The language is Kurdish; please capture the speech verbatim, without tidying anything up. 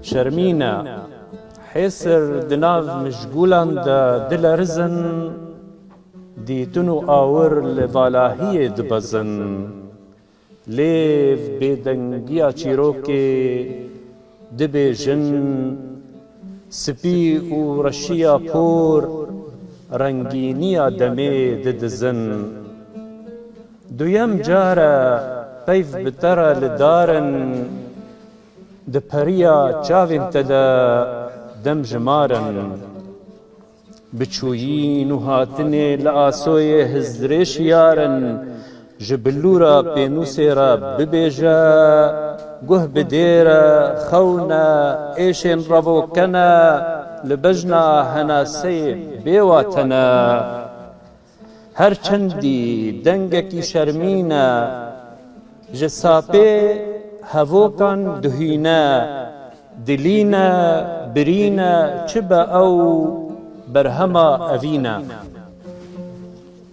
Şermîne, hêsir di nav mijgûlan de dilerizin, dîtin û awir li valahiyê dibezin. Lêv bêdengiya çîrokê dibêjin, spî û reşiya por rengîniya demê didizin. Duyem car e peyv bi te re li dar in, di periya çavên te de dem ji mar in. Bi çûyîn û hatinê li asoyê hizrê şiyar in, ji bilûra pênûsê re bibêje, guh bi dêr e, xewn e, êşên revo kene, li bejna henaseyê bêwate ne. Her çendî dengekî şermîn e, ji sapê hevokan duhîne, dilîne, birîne, çi be ew berhema evîn e.